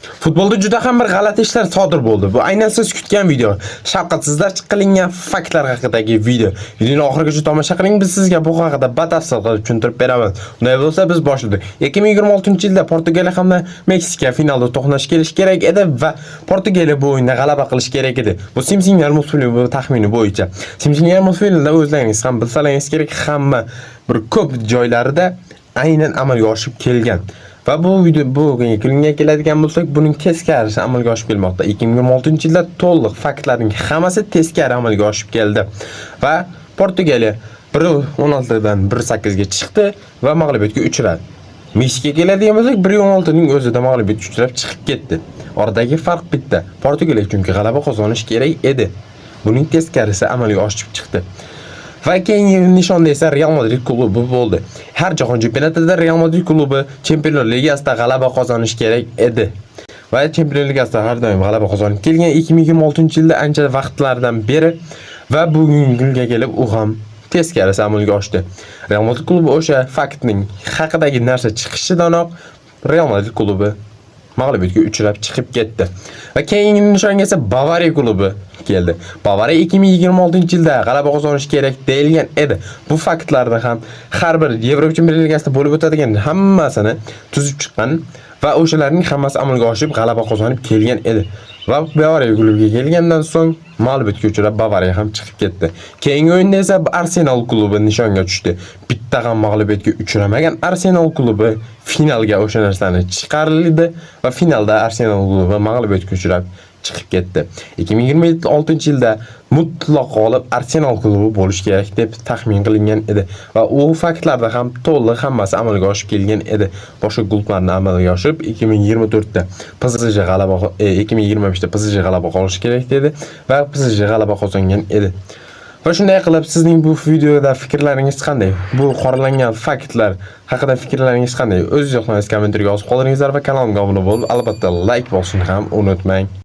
Futbolda juda ham bir g'alati ishlar sodir bo'ldi. Bu aynan siz kutgan video. Shafqatsizlar qilingan faktlar haqidagi video. Videoni oxirigacha tomosha qiling, biz sizga bu haqida batafsil qilib tushuntirib beramiz. Unday bo'lsa, biz boshladik. 2026-yilda Portugaliya hamda Meksika finalda to'qnash kelishi kerak edi va Portugaliya bu o'yinda g'alaba qilish kerak edi. Bu Simsinglar multfilmi taxmini bo'yicha. Simsinglar multfilmida o'zlaringiz ham bilsalaringiz kerak, hamma bir ko'p joylarida aynan amalga oshib kelgan. Va bu video, bu kunga keladigan bo'lsak, buning teskarisi amalga oshib kelmoqda. 2026-yilda to'liq faktlarning hammasi teskari amalga oshib keldi. Va Portugaliya 1.16 dan 1.8 ga chiqdi va mag'lubiyatga uchradi. Meksikaga keladigan bo'lsak, 1.16 ning o'zida mag'lubiyatga uchrab chiqib ketdi. Oradagi farq bitta. Portugaliya chunki g'alaba qozonish kerak edi. Buning teskarisi amalga oshib chiqdi. Va keyingi nishonda esa Real Madrid klubi bo'ldi. Har jahon chempionatida Real Madrid klubi Chempionlar Ligasida g'alaba qozonish kerak edi. Va Chempionlar Ligasida har doim g'alaba qozonib kelgan 2026-yilda ancha vaqtlardan beri va bugungi kunga kelib u ham teskarisi amalga oshdi. Real Madrid klubi o'sha faktning haqidagi narsa chiqishidanoq Real Madrid klubi mag'lubiyatga uchrab chiqib ketdi. Va keyingi nishonga esa Bavariya klubi keldi. Bavariya 2026-yilda g'alaba qozonish kerak deyilgan edi. Bu faktlarni ham har bir Yevropa Chempionlar Ligasida bo'lib o'tadigan hammasini tuzib chiqqan va o'shalarning hammasi amalga oshib, g'alaba qozonib kelgan edi. Va Bavariya klubiga kelgandan so'ng mag'lubiyatga uchrab, Bavariya ham chiqib ketdi. Keyingi o'yinda esa Arsenal klubi nishonga tushdi. Bitta ham mag'lubiyatga uchramagan Arsenal klubi finalga o'sha narsani chiqarildi va finalda Arsenal klubi mag'lubiyatga uchrab chiqib ketdi. 2026-yilda mutlaq g'olib Arsenal klubi bo'lishi kerak deb taxmin qilingan edi va u faktlarda ham to'liq hammasi amalga oshib kelgan edi. Boshqa klublarni amalga oshirib, 2024 da PSG g'alaba, 2025 da PSG g'alaba qolishi kerak dedi va PSG g'alaba qozongan edi. Va shunday qilib, sizning bu videoda fikrlaringiz qanday? Bu qoralangan faktlar haqida fikrlaringiz qanday? O'z izohlaringizni kommentariyga yozib qoldiringizlar va kanalimga obuna bo'lib, albatta like bosishni ham unutmang.